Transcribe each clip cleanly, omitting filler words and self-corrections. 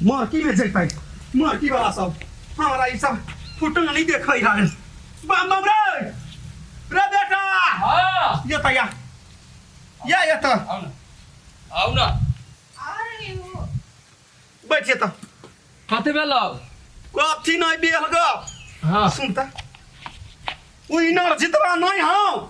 मरकी में जैतै मरकी वाला सब हमरा ई सब फुटल नहीं देखै है। बम बम रे रे बेटा। हाँ। ये त या या ये त आउ ना, आउ ना। आ रही हूँ। बैठ ये त। कथी भेलौ? कथी नहीं बेल ग। हाँ। सुन त, उ इनार जितवा नहीं हौ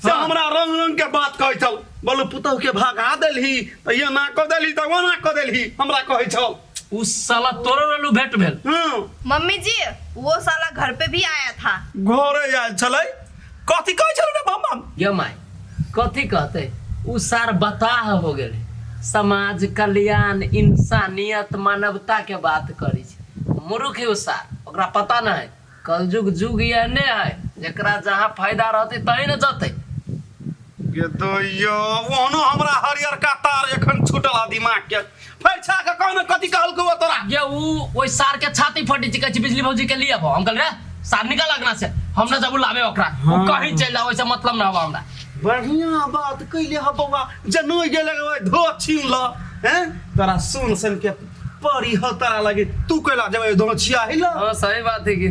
से। हाँ। हमरा रंग रंग के बात कहै छल, बोलू पुतहु के भगा देलही त ये ना कह देलही त ओना कह देलही, हमरा कहै छल। उ साला तोरो रहलू भेंट भेल? हँ। मम्मी जी, वो साला घर पे भी आया था। घरे आयल छलै, कथी कहै छलै रे बम बम? गे माय, कथी कहते? उ सार बताह हो गेलै। समाज कल्याण, इंसानियत, मानवता के बात करै छै। मूर्ख है उ सार, ओकरा पता न है कलयुग जुग एहने है, जेकरा जहाँ फायदा रहतै तही ने जतै। गे दैया, ओहनो हमरा हरियर का तार एखन छूटल आ दिमाग के फैछा के। कहने कथी कहलकौ ओ तोरा? ये उ ओइ सार के छाती फटी छै, कहै छै बिजली भौजी के लिए आबो। हम कहलियै रे सार निकल अगना से, हम न जबू लाबे ओकरा। उ कहीं चलि जाओ, ओइसे मतलब न हबा हमरा। बढ़िया बात कैले ह बौआ जे नहीं गेले ओइ धो छीन ल हैं तोरा सुन सुन के परी ह तोरा लगे तू कैला जेबै धो छिया हिल। हाँ, सही बात है कि।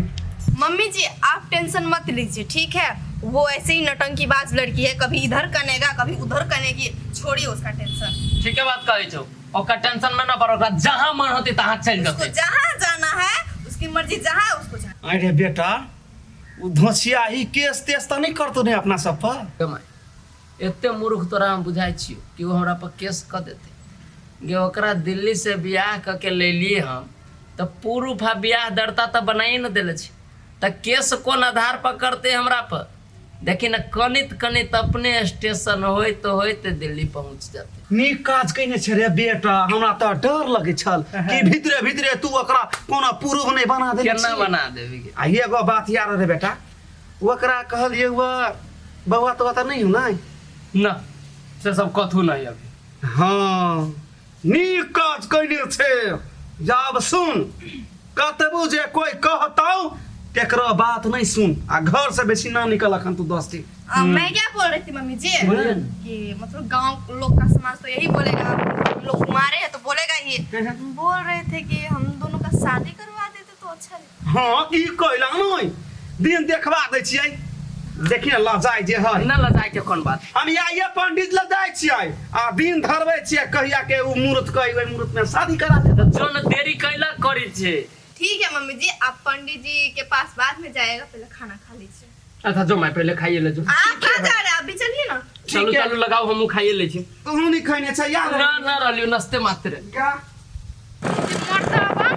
मम्मी जी, आप टेंशन मत लीजिए, ठीक है? वो ऐसे ही नौटंकीबाज लड़की है, कभी इधर कनेगा, कभी उधर कनेगी। छोड़िए उसका टेंशन। ठीके बात कहै छौ, ओकर टेंशन में न पड़, ओकरा जहाँ मन होतै तहाँ चलि उसको जेतै। जहाँ जाना है, उसकी मर्जी, जहाँ उसको जाना। अरे बेटा, उ धोछिया ही केस तेस तऽ नहीं करतो ने अपना सब पर? गे माय, एते मूर्ख तोरा हम बुझाइ छियौ कि ओ हमरा पर केस कऽ देतै? गे, ओकरा दिल्ली से बियाह कऽ के लेलियै हम तऽ प्रूफ आ बियाह दर्ता तऽ बनाइए ने देले छी, तऽ केस कोन आधार पर करतै हमरा पर? देखी ने, कनित कनित अपने स्टेशन होइत होइत दिल्ली पहुँच जेतै। नीक काज कयने छै रे बेटा। हमरा तऽ डर लगै छल कि भीतरे भीतरे तू ओकरा कोनो पुरुष नहि बना देने केना छी। बना देबी गे? आ एगो बात यार रे बेटा, ओकरा कहलियै हुआ बौआ तौआ तऽ नहीं हो ने? ना, से सब कथू नहीं अभी। हाँ, नीक काज कयने छै। जाब सुन, कतबो जे कोई कहतौ केकरो बात नहीं सुन आ घर से बेसी ना निकल अखन तू 10 दिन। मैं क्या बोल रही थी मम्मी जी, बोलिए ना। कि मतलब गांव लोग का समाज तो यही बोलेगा, हम लोग कुमारे हैं तो बोलेगा ही। हम बोल रहे थे कि हम दोनों का शादी करवा देते तो अच्छा रहता। हाँ, की कैला नहीं, दिन देखबा दै छियै, देखिए लजाय जे है। ना, लजाए के कोन बात? हम आइए पंडित लग जाइ छियै आ दिन धरबै छियै, कहिया के उ मुहूर्त कहि ओहि मुहूर्त में शादी करा देबै। तऽ जन देरी कैला करै छै? ठीक है मम्मी जी, आप पंडित जी के पास बाद में जाएगा, पहले खाना खा लीजिए। अच्छा जो माय, पहले खाइए ले जो। आप कहाँ जा रहे हैं? आप भी चलिए ना। चालू। है। चालू लगाओ, हमहूँ खाइए ले छी। तू नहीं खैने छै यार? ना ना, रहलियो नस्ते मात्र। क्या? मर्दबा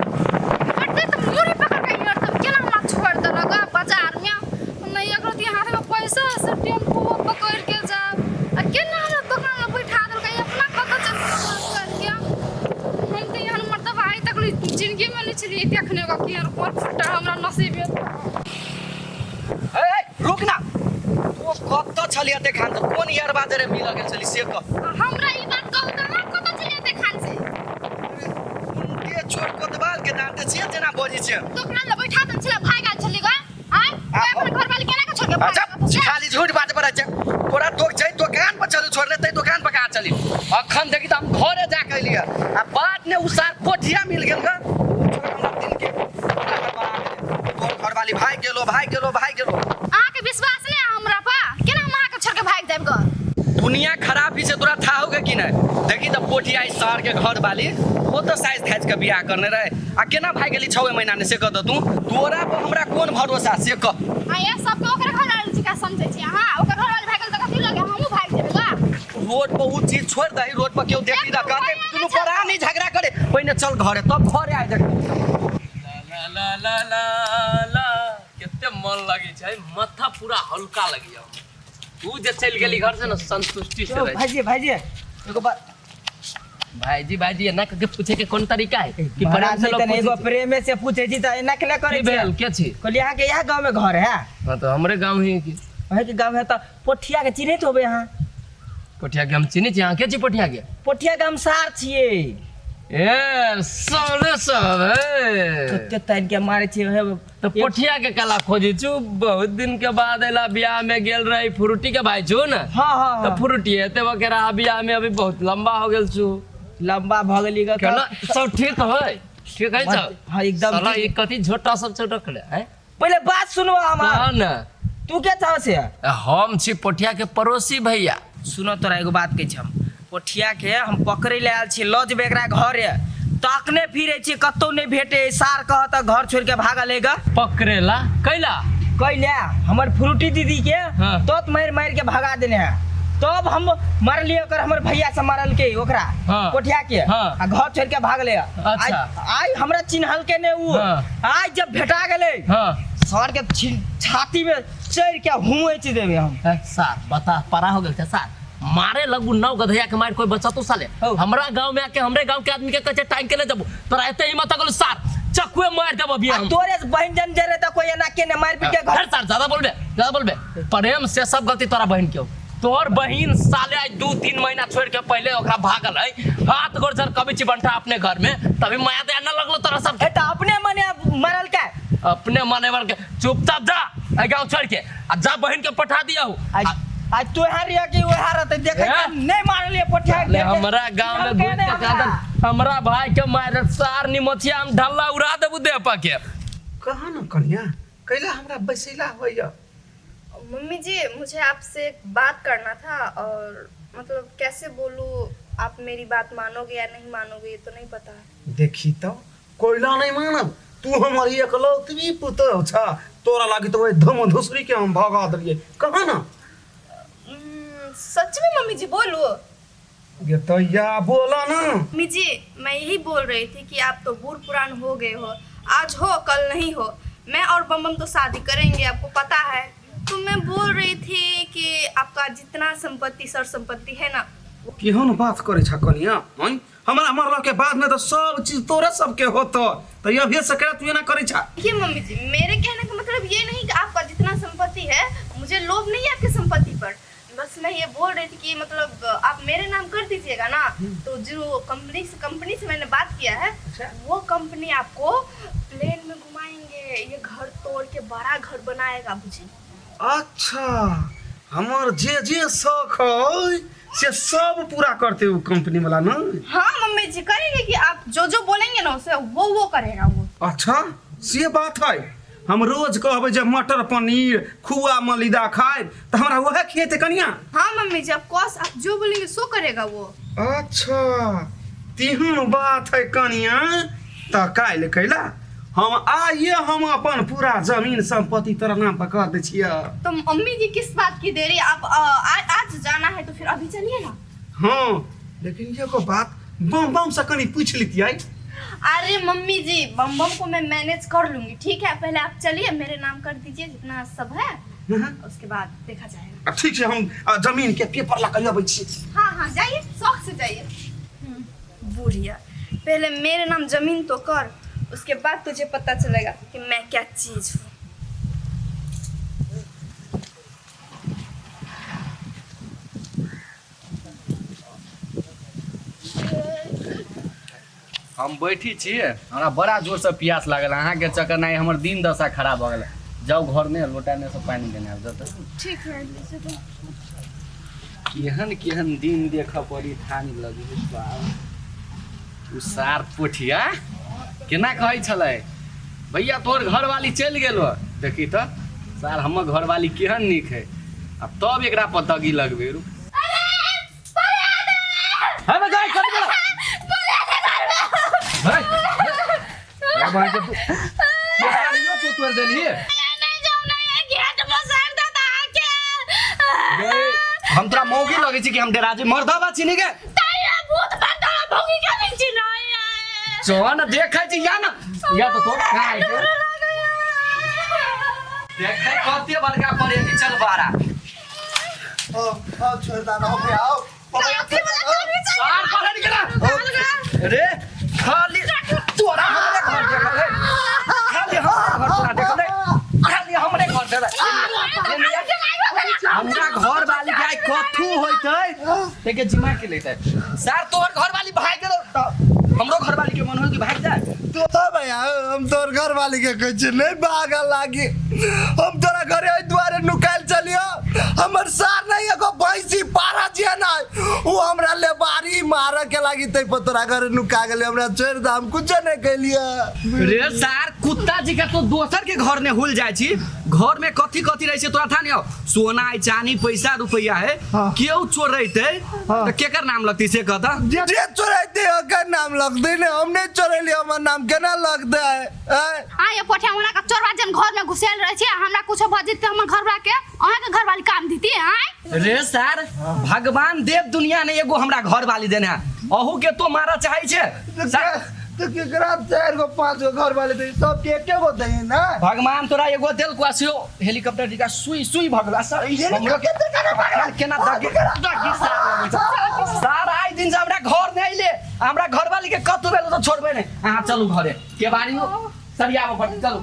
मर्दे तऽ मुड़ी पकड़ के इहर तब केना हमरा छोड़ देलक आ बाजार में। नहि एकरो दिया हाथ में पैसा से टेम्पू पकड़ के जाब आ केना हमरा दोकान में बैठा देलकै, अपना कतऽ चल करके। हम तऽ एहन मर्दबा आइ तक जिंदगी में नहि छलियै देखने का कि कोन फुट्टा हमरा नसीब भेल। ए रुक ना, तू कतऽ छलियै एते खान? तऽ कोन यार बाजरे मिल गेल छली से कह। हमरा ई बात कहू तऽ अहाँ कतऽ छलियै एते खान से? उनके छोड़ कोतवाल के डांटे छियै जेना बजै छियै। दोकान लए बैठा देने छलै, भागि गेल छलियै गा आँय। कोइ अपन घरवाली केना के छोड़ के भागि अच्छा गेल से? खाली झूठ बात पर छै। तोरा दोक जै दोकान पर चलू छोड़ले तै दोकान पर कहाँ चली? अखन देखी तऽ हम घरे जा के अइलियै आ बात ने उ सार कोठिया मिल गेल गा। उ छोड़ हमरा दिल के पूरा गड़बड़ा गेलै। तोर घरवाली भागि गेलो, भागि गेलो, भागि गेलो। अहाँके विश्वास नहि है हमरा पर? केना हम अहाँके छोड़ के भागि जायब ग? दुनिया खराब ही से तोरा था होगा कि नहीं? देखी तऽ कोठिया ई सार के घर वाली वो तो साइज थाइज के बियाह करने रहे आ केना भागि गेली 6 महीना ने, से कह दे तू। तोरा पर हमरा कोन भरोसा, से कह। आ ये सबके ओकर घर वाली छिका समझै छी अहाँ। ओकर घर वाली भागि गेल तऽ कथी लगे हमहूँ भागि जेबै ग? रोड पर उ चीज छोड़ दही, रोड पर केओ देखी ना कहते दुनू परानी झगड़ा करे। पहिने चल घरे, तब घरे आइ देख। ला ला ला ला ला, कते मन लगै छै, माथा पूरा हल्का लगैया। उ जे चलि गेली घर से ने, संतुष्टि से रहै। भाईजी, भाईजी, एगो बात। भाईजी भाईजी एना के पूछे के कोन तरीका है कि प्रेम महाराज से नहीं लोग तने एगो पूछै छै? प्रेमे से पूछे छी तऽ एना केना करे की भेल, के छी? कहलियै अहाँके इएह गाँव में घर है? हाँ, तो हमरे गाँव ही की। अहाँके गाँव है तऽ पोठिया के चिन्हैत होबै अहाँ? पोठिया के हम चिन्है छी। अहाँ के छी पोठिया के? पोठिया के हम सार छियै। ए सारे सब ए कते तानि के मारे छियै हे। तो पोठिया के कला खोजे छु? बहुत दिन के बाद एला, बियाह में गेल रही। फ्रूटी के भाई छु ने? हाँ। तो हाँ। फ्रूटी हेते वगैरह बियाह में, अभी बहुत लंबा हो गेल छु। लंबा भऽ गेली ग। केना सब ठीक है? ठीक है तो हाँ, एकदम साला ठीक। ई कथी झोटा सब छौ रखले हैं पहिले बात सुनो हमार। कह न। तू के चाह से? हम छी पोठिया के पड़ोसी भैया। सुनो, तोरा एगो बात कहै छी, हम पोठिया के हम पकड़ै ले आयल छी, लऽ जेबै एकरा घरे, तखने फिरै छी, कतौ नहि भेटे। सार कहत घर छोड़ि के भागल है गा। पकड़ेला कैला? कैला हमर फ्रूटी दीदी के हाँ। तोत मारि मारि के भगा देने है, तब हम मारलियै ओकर, हमर भैया से मारलकै ओकरा। हाँ। कोठिया के। हाँ। आ घर छोड़ के भागले। अच्छा। आइ हमरा चिन्हलकै ने उ। हाँ। आइ जब भेटा गेलै, हाँ। सर के छाती में चढ़ के हुएच देबै हम। है, सार बता परा हो गेल छै सार, मारे लगू नौ गधैया के मार कोई बचतो साले? हौ। हमरा गांव में आके हमरे गांव के आदमी के कहै छै टांग के ले जबो, तोरा एते हिम्मत गेल सार? चकुए मार देबो अभी आ हम। तोरे से बहिन जन जे रहे त कोई एना के ने मार पीट के घर हर सार ज्यादा बोलबे, ज्यादा बोलबे। प्रेम से सब गलती तोरा बहिन के हो। तोहर बहिन साले आज 2-3 महीना छोड़ के पहले ओकरा भागल है, हाथ गोड़ झर कभी चिबंठा अपने घर में, तभी माया दया न लगलो तोरा सब। ए त अपने मने मरल के। अपने मने मर के चुपचाप जा ए गांव छोड़ के आ जा बहिन के पठा दिया हो। आज आज तू यहाँ रहिया कि वहाँ रहते देखे हैं? नहीं मारलिए पोठिया के। ले हमरा गांव में घुस के कादन हमरा भाई के मारे सार निमथिया हम ढल्ला उड़ा देबू देह पके। कहा न कन्या, कैला हमरा बैसैला होइया? मम्मी जी, मुझे आपसे एक बात करना था और मतलब कैसे बोलूँ, आप मेरी बात मानोगे या नहीं मानोगे ये तो नहीं पता। देखी तो कोयला नहीं मानब, तू हमर एकलौती पुतोह छ, तोरा लागी तो ओहि धम धुसरी के हम भगा देलियै। कहा ना। सच में मम्मी जी बोलो? ये तो या बोला ना। मम्मी जी, मैं यही बोल रही थी कि आप तो बूढ़ पुरान हो गए हो, आज हो कल नहीं हो, मैं और बम बम तो शादी करेंगे, आपको पता है। तो मैं बोल रही थी कि आपका जितना संपत्ति सर संपत्ति है ना। केहन बात करै छ कनिया हँ? हमरा मरला के बाद में तो सब चीज तोरे सबके होतो, तो अभी से केना तू एना करै छ? देखिए मम्मी जी, मेरे कहने का मतलब ये नहीं कि आपका जितना संपत्ति है, मुझे लोभ नहीं है आपकी संपत्ति पर, बस मैं ये बोल रही थी कि मतलब आप मेरे नाम कर दीजिएगा ना, तो जो कंपनी से मैंने बात किया है, वो कंपनी आपको प्लेन में घुमाएंगे, ये घर तोड़ के बड़ा घर बनाएगा मुझे। अच्छा, हमर जे जे शौक है से सब पूरा करते उ कंपनी वाला ना? हाँ मम्मी जी, करेंगे कि आप जो जो बोलेंगे ना उसे वो करेगा वो। अच्छा, से बात है। हम रोज कहबै जे मटर पनीर खुआ मलिदा खाए, तऽ हमरा वएह खिएतै कनिया? हाँ मम्मी जी, ऑफ आप जो बोलेंगे सो करेगा वो। अच्छा, तेहन बात है कनिया, तऽ काल्हि कैला हम आइए हम अपन पूरा जमीन संपत्ति तोरा नाम पर कर दै छियै। तो मम्मी जी, किस बात की देरी? आप आज जाना है तो फिर अभी चलिए ना। हाँ, लेकिन एगो बात बम बम से कनी पूछ लितियै। अरे मम्मी जी, बम बम को मैं मैनेज कर लूंगी, ठीक है? पहले आप चलिए, मेरे नाम कर दीजिए जितना सब है, उसके बाद देखा जाएगा। आ, ठीक छै, हम जमीन के पेपर लऽ कऽ अबै छी। हाँ हाँ, जाइए, शौक से जाइए। बुढ़िया, पहले मेरे नाम जमीन तो कर, उसके बाद तुझे पता चलेगा कि मैं क्या चीज हूँ। हम बैठी छियै, हमरा बड़ा जोरसँ प्यास लागल। अहाँके चक्कर नहि हमर दिन दशा खराब भऽ गेल। जाउ घरमे, लोटामे से पानि लेने आबि जाउ तऽ। ठीक है। केहन केहन दिन देखऽ पड़ी थान लगी। बाप, उ सार पोठिया केना कहै छलै, भैया तोहर घरवाली चलि गेलो, देखी तऽ सार हमर घरवाली केहन नीक है। आ तब एकरा पर दगी लगबे, रुक। है बजाय कथी बोला? है, है, भाई के तू केबाड़ियो तू तोड़ि देलही? गै, हम तोरा मौगी लगै छी कि हम डेरा छी? मर्दबा छी नी गे। चल न, देखै छी या न या तो तो काय के देखै कते बड़का परेती। चल बारा। ओ ओ छोड़ दाना हो गया, आओ। सार पकड़ गेला रे। खाली तोरा हमरे घर देखल है, खाली हमरे घर तोरा देखल है, खाली हमरे घर देखल। हमरा घर वाली के आइ कथू होइतै तेके जिम्मा के लेतै सार? तोहर घर वाली भाग गेलो त हमरो घर वाली के मन होई कि भाग जाए। तो भैया, हम तोर घर वाली के कहै छियै, नहीं भागल लागी। हम तोरा घरे एहि दुआरे नुकायल चलियो, हमर सार नहीं एगो भैंसी पारा जिया ना उ हमरा लेबारी मारे के लागी तै पर तोरा घरे नुका गेलै। हमरा छोड़ दे, हम कुछो नहीं कैलिए। रे सार कुत्ता जी का तो दोसर के घर ने हुल जाय छी, घर में कथी कथी रहे छै तोरा था नहीं हो? सोना है, चांदी पैसा रुपया है। हाँ। केहू चोरेते हाँ। त केकर नाम लगती से कहता? जे चोरेते ओकर नाम लगते ने, हम नहीं चोरेली, हमर नाम केना लगते है? आँय? हाँ ये पोठिया हमरा के चोरवा जन घर में घुसेल रहे छी, हमरा कुछो भ जते हमर घरवाला के अहाँ के घरवाली काम दीती। आय रे सार भगवान देव दुनिया ने एगो हमरा घर वाली देने है, अहू के तो मारा चाहे छे। तो केकरा 4 गो 5 गो घर वाले दे, सब के एके गो दे ना? भगवान तोरा एगो देल को आसियो हेलीकॉप्टर जी का सुई सुई भगला सर। हमरो के केना दगी दगी सार लगै छै। सार आइ दिन से हमरा घर नै अइले, हमरा घर वाली के कतौ भेल तो छोड़बे नै। अहाँ चलू घरे, केबाड़ियो सरियाबऽ पड़तै, चलू।